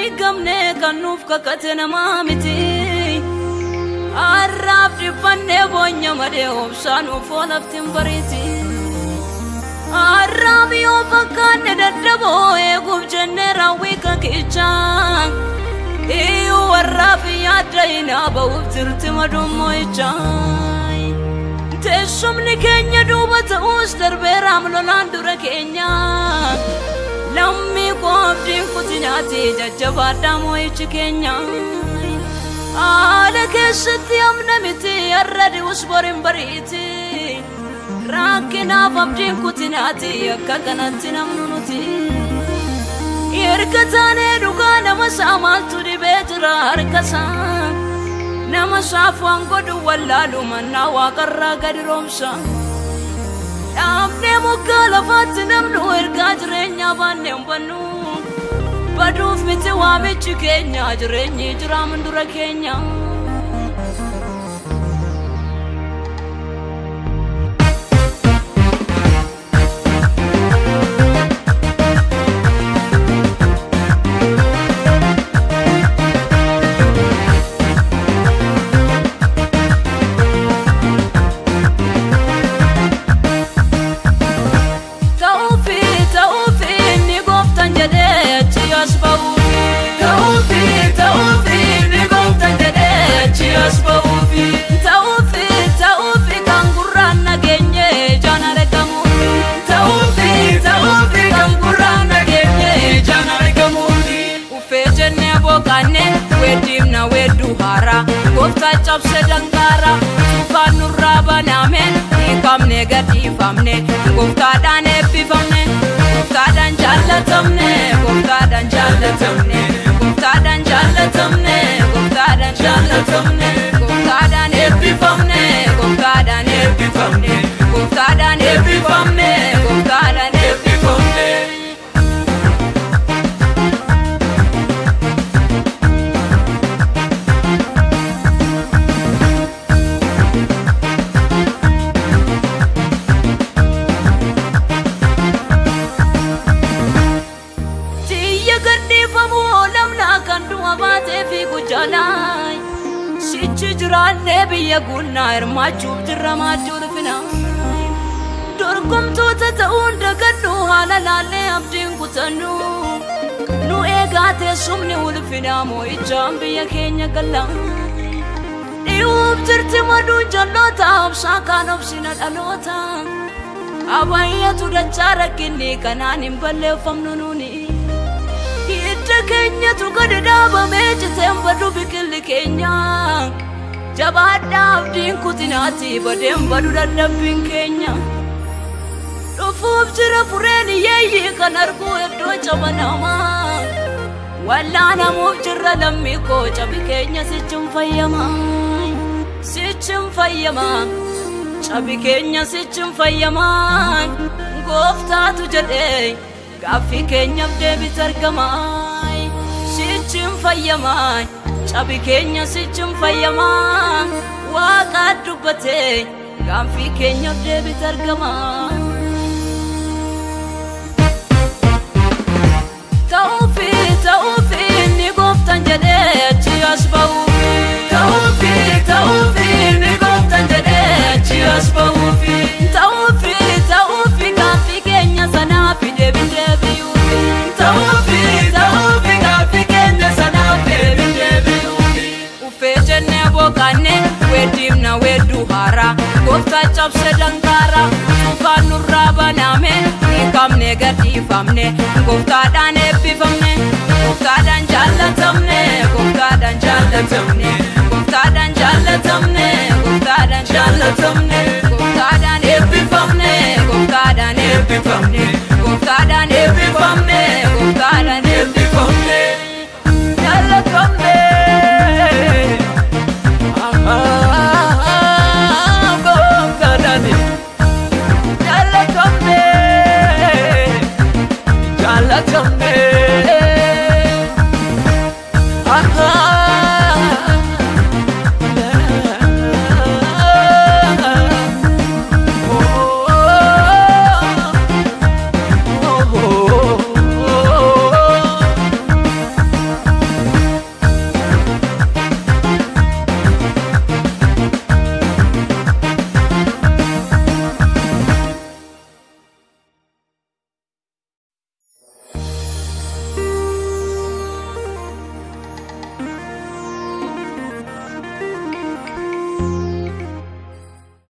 diigamne kan nuuf kakate namaa miti. Arraaf dhiphannee boonya malee obsaan nuuf oolaftiin bariiti. Arraaf yoo fakkaanne dadhaboo eeguuf jennee raawwii kakichaa. Iyyuu warraaf yaadda hinaa ba'uuf jirti madummoichaa. Teessumni keenya duuba ta'us darbeeraam lolaan dura keenya. Lammii koobdiin kutinaati jajjabaadhaa moo'ichi keenya. Haala keessatti amna miti har'a dhi'us boriin bariiti. Rakkinaaf abdiin kutinaati akka kanatti namnu nuti. Erga taanee dhugaa nama isaa maaltu dhibee jira harka isaa. Nama isaaf waan godhu wallaalu mannaa waaqarraa gadi roomsa. Dhaabnee moggaa lafaatti namnu ergaa jireenyaa baannee hin bannu. Baduuf miti waamichi keenya jireenyi jiraamun dura keenya. Ta'uufi kan gurraan nageenye ijaan argamuufi. Ta'uufi kan gurraan nageenye ijaan argamuufi. Uffee jennee boqanne weeddiifna weedduu haaraa gooftaa cabse dangaara cufaan nurraa baname hiikamne gadhiifamne gooftaadhaan eebbifamne gooftaadhaan jaallatamne gooftaadhaan jaallatamne gooftaadhaan jaallatamne gooftaadhaan jaallatamne gooftaadhaan eebbifamne gooftaadhaan eebbifamne gooftaadhaan eebbifamne gooftaadhaan eebbifamne. Tiyya gadhiifamuu lamnaa kan du'a baatee fiigu jaalaa. Sichi jiraannee biyya guunnaa hirmaachuuf jirra maadduu dhufina. Dorgomtoota ta'uun dagadhu haala laallee abdiin kutannu. Nu eegaa teessumni ulfinaa moo'ichaan biyya keenya galla. Dhi'uuf jirti maduun jalloota obsaa kaan obsina dhaloota. Abayyatu dachaa rakkinni kanaan hin balleeffamnu nuuni. Hidda keenyatu gadi dhaabamee citeen badu biqilli keenya. Jabaadhaa abdiin kutinaati badeen badu dadhabbiin keenya. Dhufuuf jira fureen yeeyyii kan arguu iddoo caba namaa. Wallaanamuuf jirra lammii koo cabi keenya sichi hin fayyamaa. Sichi hin fayyamaa. Cabi keenya sichi hin fayyamaa. Gooftaatu jedhee gaaffii keenyaaf deebitu argamaa. Sichi hin fayyamaa. Cabi keenya sichi hin fayyamaa. Waaqa dubbatee gaaffii keenyaaf deebitu argamaa. Ta'uufi inni gooftaan jedhee achi as ba'uufi. Ta'uufi inni gooftaan jedhee achi as ba'uufi. Ta'uufi gaaffii keenya sanaaf deebiin deebi'uufi. Ta'uufi gaaffii keenya sanaaf deebiin deebi'uufi. Uffee jennee boqanne weeddiifna weedduu haaraa gooftaa cabse dangaara cufaan nurraa baname hiikamne gadhiifamne gooftaadhaan eebbifamne gooftaadhaan jaallatamne gooftaadhaan jaallatamne gooftaadhaan jaallatamne gooftaadhaan jaallatamne gooftaadhaan eebbifamne gooftaadhaan eebbifamne gooftaadhaan eebbifamne gooftaadhaan eebbifamne Jaallatamne. Gooftaadhaan jaallatamne jaallatamne.